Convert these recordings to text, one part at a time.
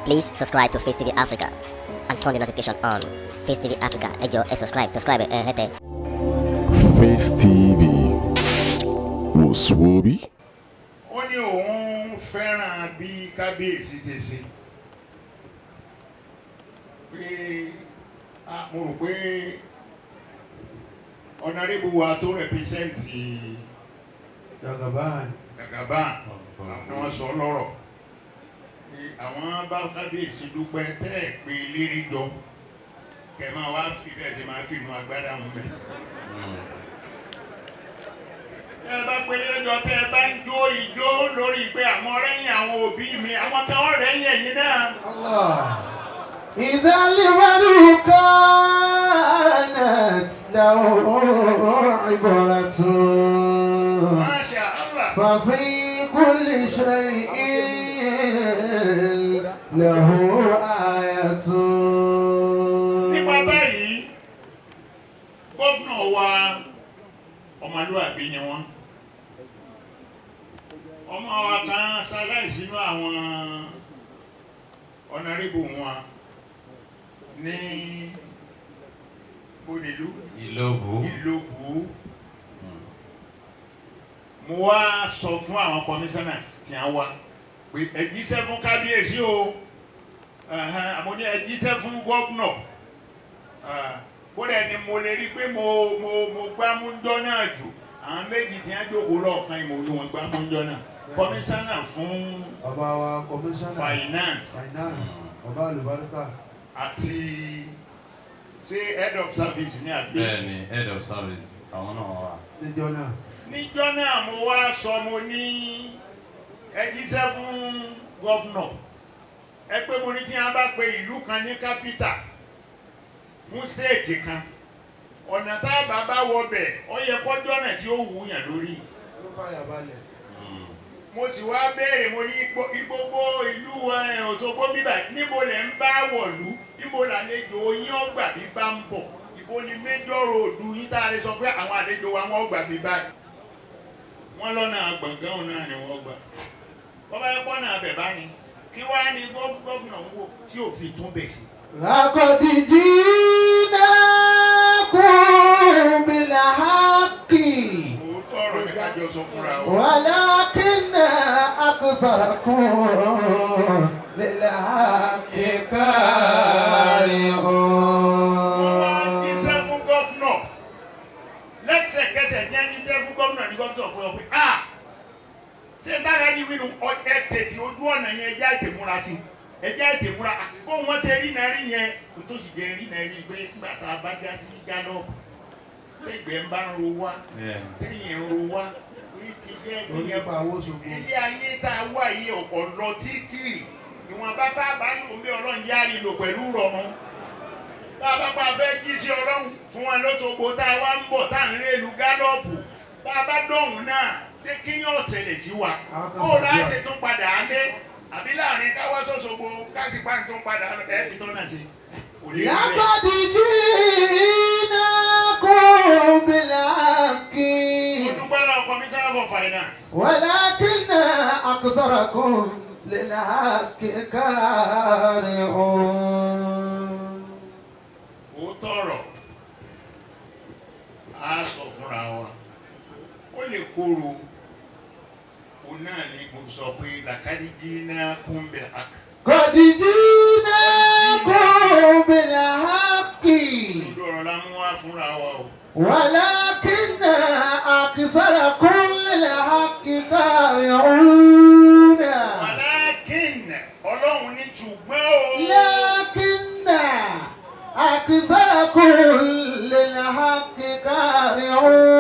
Please subscribe to Face TV Africa and turn the notification on. Face TV Africa, ẹ jọ̀ọ́, ẹ subscribe, subscribe ẹ hẹ́tẹ̀. Face TV wò sùwòbí. Ó ní òun fẹ́ràn bí kábíyèsí ti ṣe pé mo rò pé honourable wa tó represent Jagaban. Jagaban, àwọn ni wọ́n sọ lọ́rọ̀ pé àwọn bá kábíyèsí dúpẹ́ tẹ́ ẹ̀ pé lérí jọ kẹ́ máa wá fi bẹ́ẹ̀ ti máa fi inú agbádá wọn bẹ́ẹ̀. Tẹ́ ẹ bá pé lérí jọ, tẹ́ ẹ bá ń jó ijó lórí pé àwọn rẹ́yìn àwọn òbí mi, àwọn kan rẹ́yìn ẹ̀yìn náà. Allah. إذا الولد كانت له عبرة Masha Allah. ففي كل شيء له آية. Nípa báyìí, governor wa, ọmọlúwàbí ni wọ́n. Ọmọ wa kan ṣaláìsí inú àwọn honourable wọn ní onílù Ìlóbù. Ìlóbù. Mo wá sọ fún àwọn commissioners tí a wá pé ẹ jíṣẹ́ fún kábíyèsí o. Àmọ́ ní ẹ jíṣẹ́ fún governor kódà ni mo lè rí pé mo gbámújọ́ náà jù àwọn méjì tí wọ́n jókòó lọ́ọ̀kan ìmọ̀ orí wọn gbámújọ́ náà, commissioner fún Ọba wa, commissioner finance finance, ọba àlùbáríkà. Àti ṣé head of service ní àbí? Bẹ́ẹ̀ni, head of service àwọn náà wà. Níjọ́ náà. Níjọ́ náà, mo wá sọ, mo ní ẹ jíṣẹ́ fún governor ẹ pé mo ní tí wọ́n bá pe ìlú kan ní capital fún state kan, ọ̀nà tá a bá bá wọ bẹ̀, ó yẹ kọjọ́ náà tí ó wù yàn lórí. Ló fàyà balẹ̀. Mo sì wá béèrè, mo ní gbogbo ìlú Òṣogbo bíbà, níbo lẹ̀ ń bá wọ̀lú? Níbo làlejò yín ọgbà bí bá ń bọ̀? Ibo ni major road yín tá a lè sọ pé àwọn àlejò wa wọ́n gbà bí báyìí? Wọ́n lọ́nà gbọ̀ngàn náà ni wọ́n gbà. Bọ́bá yẹ pọ́nà abẹ̀ bá ní kí wàá ní gómìnà ń wò tí ò fi tún bẹ̀ sí. لقد جئناكم بالحق Òótọ́ ọ̀rọ̀ ní kájọ sọ fúnra o. ولكن أكثركم للحق Wọ́n wá كارهون. jíṣẹ́ fún governor lẹ́sẹ̀kẹsẹ̀. Ní ẹni jẹ́ fún governor ní governor pé ọ pé a ṣé n tára yí wínú ẹ tètè ojú ọ̀nà yẹn, ẹ jẹ́ àìtè múra sí, ẹ jẹ́ àìtè múra bó wọ́n ṣe rí náà rí yẹn kò tó sì jẹ́ rí náà rí pé nígbà tá a bá já sí gallop lẹ́gbẹ̀ẹ́ ń bá ń ro wá téyìn ń ro wá ní ti jẹ́ Orí ìyẹn. pa owó ṣògo. Ilé ayé tá a wà yìí, ọ̀pọ̀ lọ títì. Ìwọ̀nba tá a bá lò ń bẹ, Ọlọ́run yá rí lò pẹ̀lú rọrùn. Bá a bá pa fẹ́ jí sí Ọlọ́run fún wa lóṣogbo, tá a wá ń bọ̀, tá à ń rélu gallop, bá a bá dọ̀hún náà, ṣé kí ni ọ̀tẹlẹ̀ sí wa? Kó o láà ṣe tún padà á lé àbí láàrin káwá sọ́sogbo káṣípà tó ń padà ẹ̀ ti tọ́ náà ṣe kò lè rí bẹ́ẹ̀. لقد جئناكم بالحق Mo dúpẹ́ náà, commissioner for finance. ولكن أكثركم للحق كارهون. Òótọ́ ọ̀rọ̀ á sọ fúnra wa, ó lè kóró òun náà ni mo sọ pé لقد جئناكم بالحق. قد جئناكم بالحق Òdodo ọ̀rọ̀ la mú wá fúnra wa o. ولكن أكثركم للحق كارهون. ولكن, Ọlọ́run ní ṣùgbọ́n o. لكن أكثركم للحق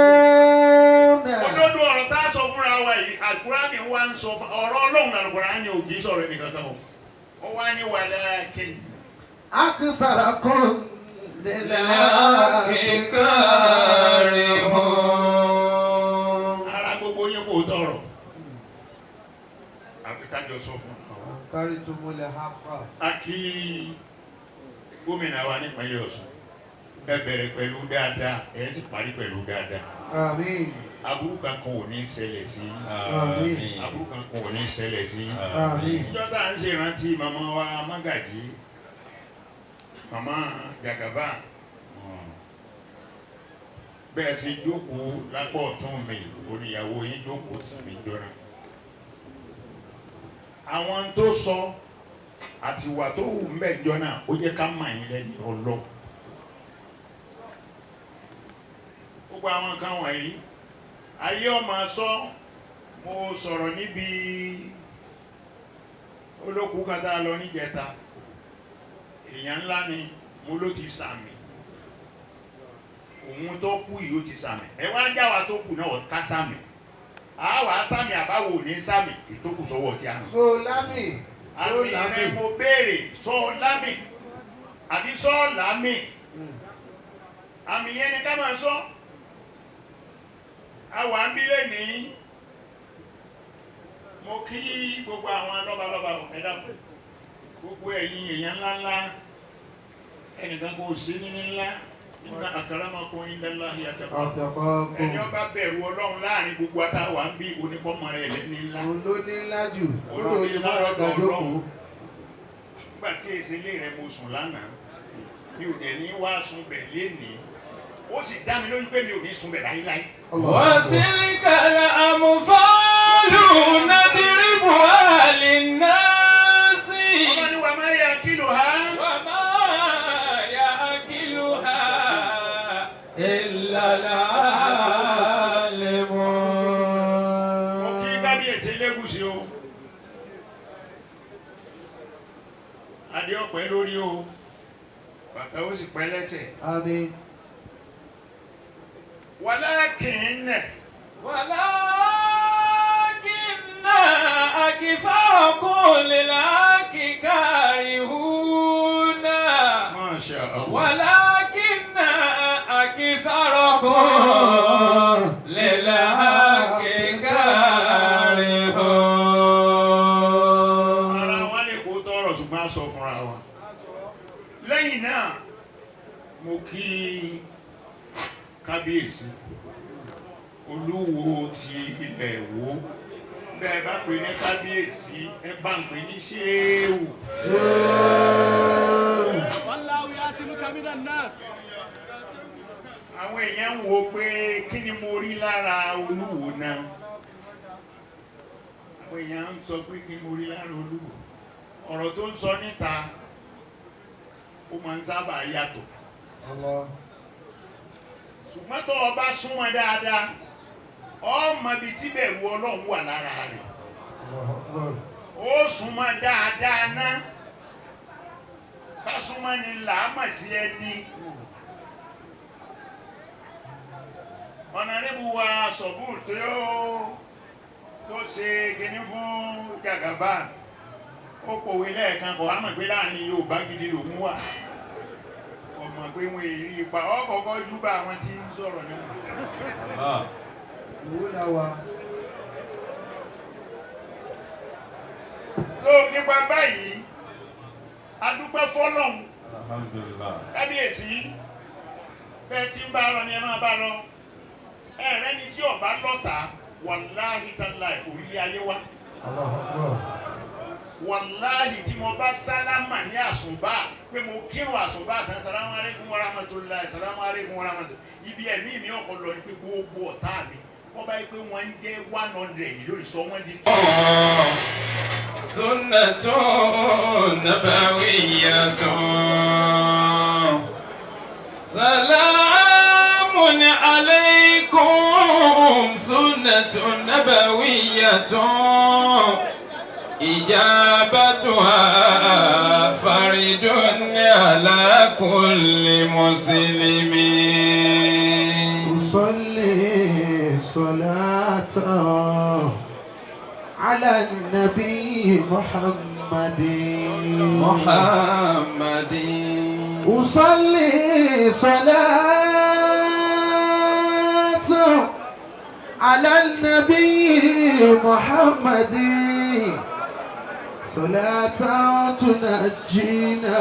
كارهون. Òdodo ọ̀rọ̀ tá a sọ fúnra wa yìí, Àlùkùránì wa ń sọ ọ̀rọ̀ Ọlọ́run. Àlùkùránì ò kì í sọ̀rọ̀ ẹnì kankan o. Ó wá ní ولكن أكثركم للحق كارهون. Ara gbogbo yín kò tọrọ àfi kájọ sọ fún wa. كرهتم الحق. A kí gómìnà wa nípínlẹ̀ Ọ̀ṣun. Ẹ bẹ̀rẹ̀ pẹ̀lú dáadáa, ẹ sì parí pẹ̀lú dáadáa. آمين. Aburú kankan ò ní ṣẹlẹ̀ sí yín. Àmín. Aburú kankan ò ní ṣẹlẹ̀ sí yín. Àmín. Níjọ́ tá à ń ṣèrántí màmá wa Mágàjí, màmá Jàgàbá, bẹ́ẹ̀ ti jókòó lápá ọ̀tún mi, oníyàwó yín jókòó tì mí jọra. Àwọn tó sọ àti ìwà tó wù ń bẹ̀ jọ náà, ó jẹ́ ká mà yín lẹ́ni ọlọ́. Gbogbo àwọn kan wọ̀nyí, ayé ọmọ sọ, mo sọ̀rọ̀ níbi olókùú kan tá a lọ níjẹta, èèyàn ńlá ni, mo ló ti sàmì, òun tó kú yìí ó ti sàmì. Ẹ wá já wa tó kù náà ká sàmì, àwa sàmì àbáwò ní sàmì ìtókù sọ́wọ́ tí a nù. So lámì. So Àmì rẹ lámì. mo béèrè, sọ lámì àbí sọ lámì? Àmì yẹn ni ká máa sọ. Àwa ń bí lẹ́nìí, mo kí gbogbo àwọn lọ́balọ́ba. Ẹ dákun, gbogbo ẹ̀yin èèyàn ńláńlá, ẹnìkan kò sí ní ńlá inna akramakum indallahi atqakum. Ẹni Ọ̀tọ̀kọ̀ọ̀kọ̀. ọba bẹ̀rù Ọlọ́run láàrin gbogbo àtàwà ń bí onípọ́nmọ rẹ̀ lẹ́ni ńlá. Òun ló ní ńlá jù. Ó lò Olórí ní mọ́ra lọ́dọ̀ gàdókòó. Ọlọ́run. Nígbà tí èsì ilé rẹ̀ mo sùn lánàá, mi ò dẹ̀ ní wá sùn bẹ̀ lénìí, ó sì dá mi lójú pé mi ò ní sùn bẹ̀ láíláí. وتلك الأمثال نضربها للناس Ọlọ́ni wa máa yẹ kílò ha. وما يأكلها إلا Mo العالمون. kí kábíyèsí Lẹ́gùṣì o, adé ọ̀pẹ lórí o, bàtà ó sì pẹ́ lẹ́sẹ̀. Àmín. Walakin ولكن أكثركم للحق كارهون. Masha Allah. ولكن أكثركم للحق كارهون. Ara wa lè kó tọrọ, ṣùgbọ́n a sọ fúnra wa. Lẹ́yìn náà, mo kí kábíyèsí olúwo ti ilẹ̀ Ìwó. Bẹ́ẹ̀ bá pè ní kábíyèsí, ẹ bá ń pè ní ṣéèwù. والله يعصمك من الناس. Àwọn èèyàn ń wo pé kí ni mo rí lára olúwo náà. Àwọn èèyàn ń sọ pé kí ni mo rí lára olúwo. Ọ̀rọ̀ tó ń sọ níta, ó máa ń sábà yàtọ̀. Allah. Ṣùgbọ́n tó o bá súnmọ́ dáadáa, ọmọ ibi tí bẹ̀rù Ọlọ́run wà lára rẹ̀. Allahu Akbar. Ó súnmọ́ dáadáa ná, bá súnmọ́ ni làámà sí ẹni. Ọ̀nàrẹ́bù wa sọ̀bù tó ṣe kinní fún Jàgàbá, ó pòwe lẹ́ẹ̀kan kọ̀ á mọ̀ pé láàrin Yorùbá gidi lòún wà, ọmọ pé wọn èrí ipa ọkọ̀ọ̀kọ̀ júbà àwọn tí ń sọ̀rọ̀ náà. Allah. Ìwó la wa. Tó nípa báyìí, adúpẹ́ fọ́lọ́hun. Alhamdulillah. Kábíyèsí, bẹ́ẹ̀ tí ń bá lọ ni ẹ máa bá lọ. Ẹ̀rẹ́ ni tí ọba lọ́ta, wàláhì tàláì orílẹ̀ ayé wa. Allahu Akbar. Wàláhì, tí mo bá sálámà ní àsùnbà pé mo kírun àsùnbà tán, sàlámù alaykum wa rahmatulahi, sàlámù alaykum wa rahmatulahi, ibi ẹ̀mí mi ọkọ̀ lọ ni pé gbogbo ọ̀tá mi, wọ́n bá yẹ pé wọ́n ń jẹ́ 100 lórí, sọ wọ́n di tó. سنة نبوية، سلام عليكم، سنة نبوية، إجابتها فرد على كل مسلم. أصلي صلاة على النبي محمد. محمد. أصلي صلاة على النبي محمد، صلاة تنجينا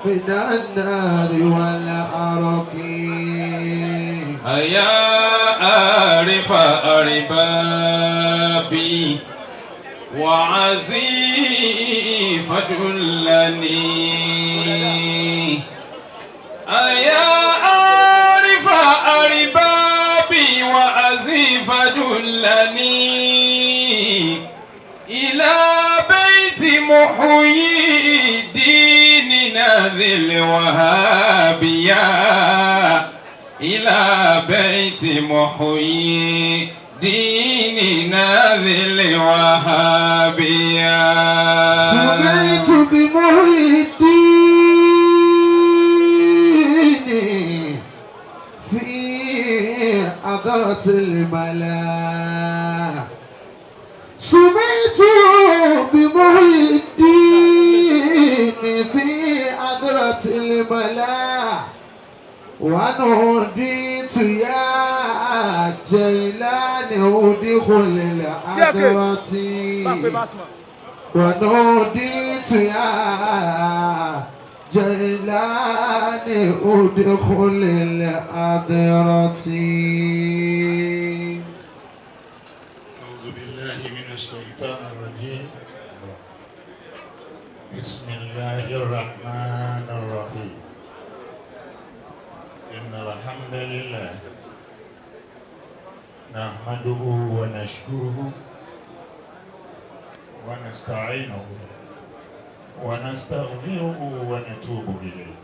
من النار والعرق. أيا عارف أربابي وعزيف دلني أيا عارف أربابي وعزيف دلني إلى بيت محيي ديننا ذي الوهابية إلى بيت محيي ديننا ذي الوهابية. سمعت بمحيي الدين في حضرة الملا. سمعت بمحيي الدين في حضرة الملا، ونوديت يا جيلاني ادخل الحضرة، ونوديت يا جيلاني ادخل الحضرة. أعوذ بالله من الشيطان الرجيم. بسم الله الرحمن الرحيم. إن الحمد لله نحمده ونشكره ونستعينه ونستغفره ونتوب إليه.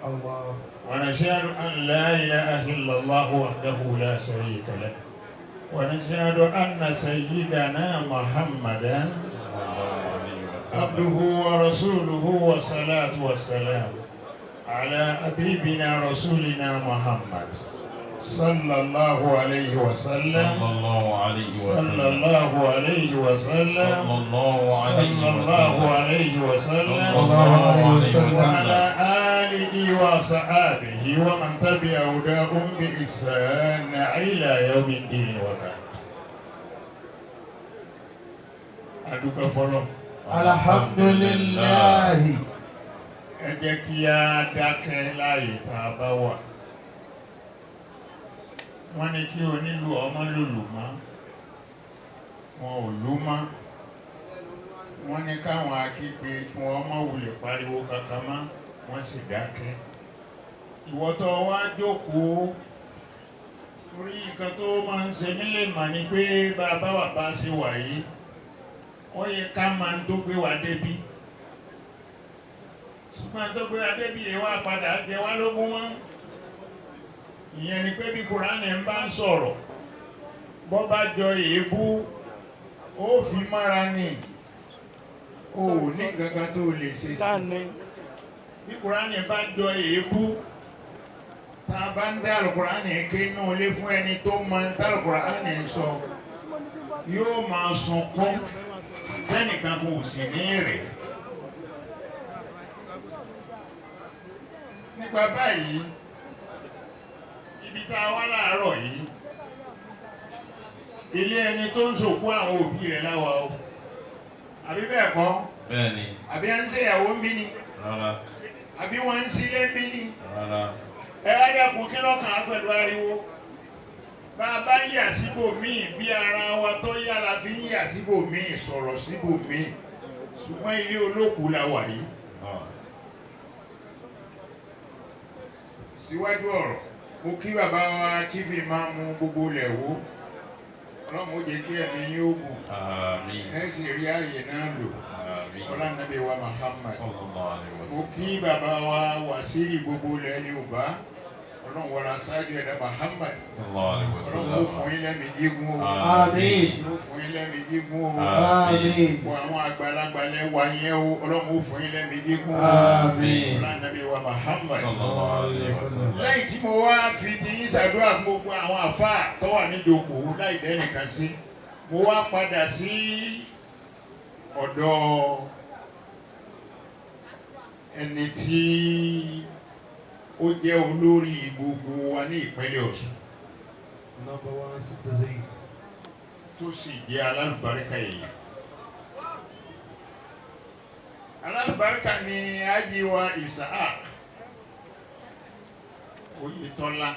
الله. ونشهد أن لا إله إلا الله وحده لا شريك له، ونشهد أن سيدنا محمدا عبده ورسوله، والصلاة والسلام على حبيبنا رسولنا محمد صلى الله عليه وسلم. صلى الله عليه صلى وسلم. الله عليه وسلم. صلى الله عليه صلى الله وسلم. عليه وسلم. صلى الله عليه وعلى وسلم. آله وصحابه ومن تبع هداهم بإحسان إلى يوم الدين، وبعد. Adúpẹ́ fọ́lọ́run. الحمد لله. Ẹ jẹ́ kí á dákẹ́ láàyè tá a bá wà. Wọ́n ní kí onílù ọmọ lùlù mọ́, wọn ò lù mọ́. Wọ́n ní káwọn akígbe kí wọ́n má wulẹ̀ pariwo kankan mọ́, wọ́n sì dákẹ́. Ìwọ tó wá jókòó, torí nǹkan tó máa ń ṣe mí lè mà ní pé bá a bá wà bá a ṣe wà yìí, ó yẹ ká máa ń tó gbé wa débi, ṣùgbọ́n tó gbé wa débi yẹn wá padà jẹ wá lógún mọ́. Ìyẹn ni pé bí Kùránì ń bá ń sọ̀rọ̀, bọ́ bá jọ èébú, ó fi mára ni, o ò ní kankan tó lè ṣe sí. Bí Kùránì bá jọ èébú, tá a bá ń dá Kùránì ké inú ilé fún ẹni tó máa ń dá Kùránì ń sọ, yóò máa sunkún, tẹ́nìkan kò sì ní rè. Nípa báyìí, ibi tá a wá láàárọ̀ yìí, ilé ẹni tó ń sòkú àwọn òbí rẹ̀ láwa o, àbí bẹ́ẹ̀ kọ́? Bẹ́ẹ̀ni. Àbí à ń ṣèyàwó ń bí ni? Rárá. Àbí wọ́n ń sílé ń bí ni? Rárá. Ẹ wá dẹ́kun, kí lọ́kàn á pẹ̀lú ariwo? Bá a bá ń yà síbò míì, bí ara wa tó yára fi ń yà síbò míì, sọ̀rọ̀ síbò míì, ṣùgbọ́n ilé olókùú la wà yìí. Síwájú ọ̀rọ̀, mo kí bàbá wa Chief Imam gbogbo ilẹ̀ wo. Ọlọ́run ó jẹ́ kí ẹ̀mí yín ó gùn. Àmín. Ẹ sì rí ààyè náà lò. Àmín. Ọlá nàbí wa Muhammad. Sallallahu alaihi Mo wasallam. kí bàbá wa Wàsílì gbogbo ilẹ̀ Yorùbá. Ọlọ́run wọlá ṣáájú ẹ̀dá Muhammad. Sallallahu alaihi Ọlọ́run ó wasallam. fún yín lẹ́mìí gígùn o. Àmín. Yóò fún yín lẹ́mìí gígùn o. Àmín. Gbogbo àwọn àgbàlagbà lẹ́wà yẹn o, Ọlọ́run ó fún yín lẹ́mìí gígùn o. Àmín. Ọlá nàbí wa Muhammad. Sallallahu alaihi wasallam. Lẹ́yìn tí mo wá fi ti yín ṣàdúrà fún gbogbo àwọn àfáà tó wà níjókòó láì dẹ́nìkan sí, mo wá padà sí ọ̀dọ̀ ẹni tí ó jẹ́ olórí gbogbo wa ní ìpínlẹ̀ Ọ̀ṣun, Number one citizen. tó sì jẹ́ alálùbáríkà èèyàn. Alálùbáríkà ni Hájì wa Isaac Oyètọ́lá.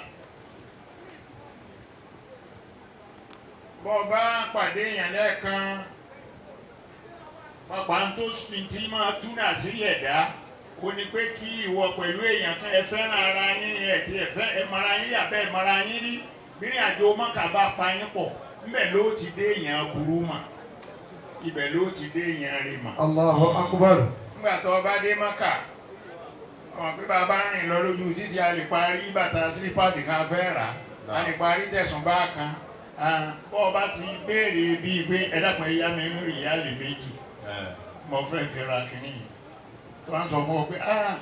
Bọ́ ọ bá pàdé èèyàn lẹ́ẹ̀kan, pàpà ń tó ti máa tú ní àṣírí ẹ̀dá ó ní pé kí ìwọ pẹ̀lú èèyàn kan ẹ fẹ́ràn ara yín, ẹ ti ẹ fẹ́ ẹ mara yín rí àbẹ́ ẹ mara yín rí, bírìn àjò Mọ́kà bá pa yín pọ̀, ńbẹ̀ ló ti dé èèyàn burú mà, ibẹ̀ ló ti dé èèyàn rí mà. Allahu akbar. Nígbà tó o bá dé Mọ́kà, ọmọ pé bàbá rìn lọ lójú títí, a lè parí bàtà sílípàtì kan fẹ́ rà, a lè parí tẹ̀sùn bá kan. Bọ́ ọ bá ti béèrè bíi pé ẹ dákun, ẹ yá mi ń ríyálì 2, mo fẹ́ fi ra kínní yìí, tó wá ń sọ fún ọ pé ah,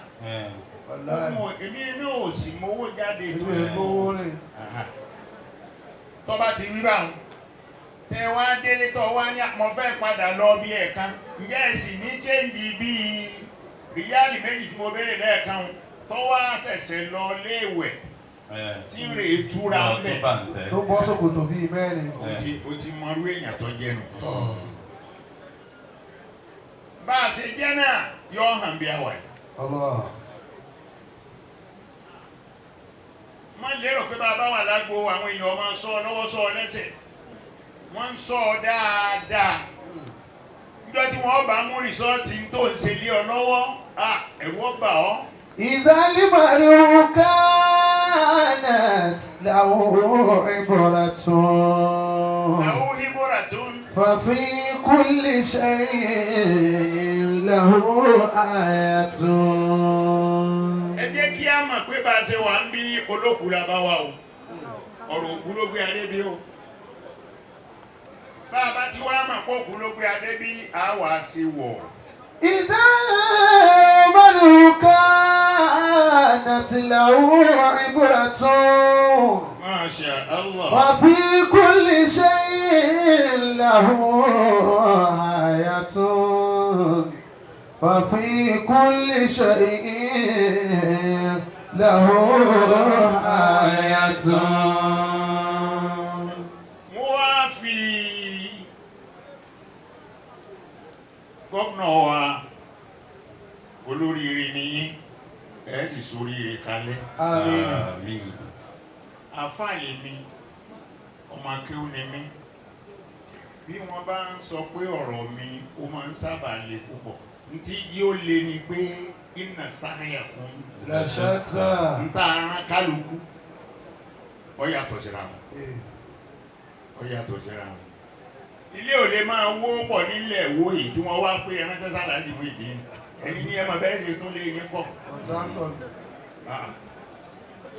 Wallahi. èmi ní ò sì mówó jáde tó Èmi ò gbowó rìn. Tó bá ti wí báwọn, tẹ wá délé, tó wá ní mo fẹ́ padà lọ bí ẹ̀kan, ǹjẹ́ ẹ sì ní change bíi ríyálì 2 tí mo béèrè lẹ́ẹ̀kan o? Tó wá ṣẹ̀ṣẹ̀ lọ léèwẹ̀ tí ń rè é túra ńbẹ̀, Tó bọ́ ṣòkòtò bíi 4. O ti mọrú èèyàn tó jẹ́ nù. Bá a ṣe jẹ́ náà yọ hàn bí a wà yìí. Allah. Má lérò pé bàbá wà lágbo, àwọn èèyàn máa sọ ọ lọ́wọ́, sọ ọ lẹ́sẹ̀, wọ́n ń sọ ọ dáadáa. Níjọ́ tí wọ́n bá mú result tó ń ṣe lé ọ lọ́wọ́, ẹ̀rù ó bà ọ́. إذا المرء كانت له عبرة àwọn hibora tó ń ففي كل شيء له آية. Ẹ jẹ́ kí á mọ̀ pé bá a ṣe wà ń bí, olókùú la bá wà o. Ọ̀rọ̀ òkú ló gbé adé bí o. Bá a bá ti wá mọ̀ pé òkú ló gbé adé bí, a wà á ṣe wọ̀. إذا المرء كانت له عبرة Masha Allah. وفي كل شيء له آية، وفي كل شيء له آية. Mo wá fi gómìnà wa, olóríire ni yín, ẹ ti sóríire kalẹ̀. آمين. Àmín. Àfáàlì mi, ọmọ akéwù ni mí. Bí wọ́n bá ń sọ pé ọ̀rọ̀ mi ó máa ń sábà le púpọ̀, ntí yóò le ni pé inna sa'yakum لشتى. ń tá ara kálukú ó yàtọ̀ síra wọn, ó yàtọ̀ síra wọn. Ilé ò lè máa wó pọ̀ nílẹ̀ wó yìí tí wọ́n wá pé ẹran tẹ́sán aláàjì mú ìdí ẹ̀yin ní ẹ máa bẹ́ẹ̀ ṣe tún lé yín kọ́.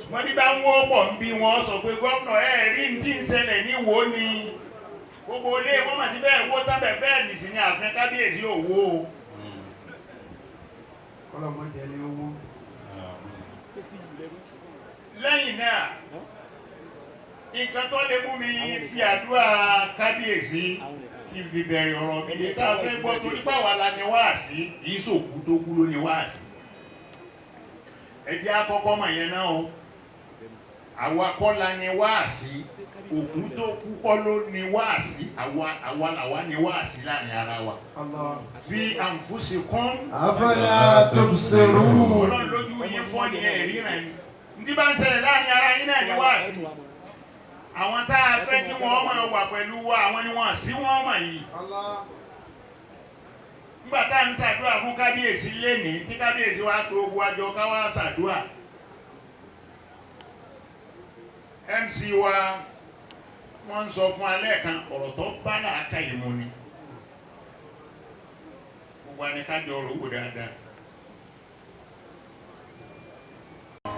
Ṣùgbọ́n bí bá ń wó pọ̀ ń bí, wọ́n sọ pé gómìnà, ẹ̀ rí ní tí ń ṣẹlẹ̀ ní wo ni gbogbo ilé wọn mà ti bẹ́ẹ̀ wó tábẹ̀ bẹ́ẹ̀ nìsín ní ààfin kábíyèsí òwò o. Ọlọ́mọdé ni owó. Lẹ́yìn náà, nǹkan tó lè mú mi fi àdúrà kábíyèsí kí n fi bẹ̀rẹ̀ ọ̀rọ̀ mi lè tá a fẹ́ gbọ́, torí pàwọn la ni wáàsí, kì í sòkú tó kú ló ni wáàsí. Ẹ jẹ́ àkọ́kọ́ mọ̀ yẹn náà o. Àwa kọ́ la ni wáàsí, òkú tó kú kọ́ ló ni wáàsí. Àwa àwa làwa ni wáàsí láàrin ara wa. Allah. Fi anfusikum أفلا تبصرون. Ọlọ́run lójú yín fọ́ ni ẹ̀ ríran ni. Ndí bá ń ṣẹlẹ̀ láàrin ara yín náà ni wáàsí. Àwọn tá a fẹ́ kí wọ́n máa wà pẹ̀lú wa, àwọn ni wọ́n sí wọ́n mọ̀ yìí. Allah. Nígbà tá à ń ṣàdúrà fún kábíyèsí lénìí, tí kábíyèsí wa tó ogun àjọ ká wá ṣàdúrà, MC wa wọ́n ń sọ fún alẹ́ kan ọ̀rọ̀ tó bá làákà yìí mu ni. Gbogbo wa ni ká jọ ọ̀rọ̀ wò dáadáa.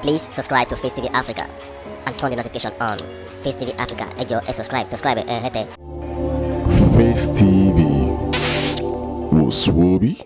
Please subscribe to Face TV Africa and turn the notification on. Face TV Africa, ẹ jọ̀ọ́, ẹ subscribe, subscribe ẹ hẹ́tẹ̀. Face TV was Swoby.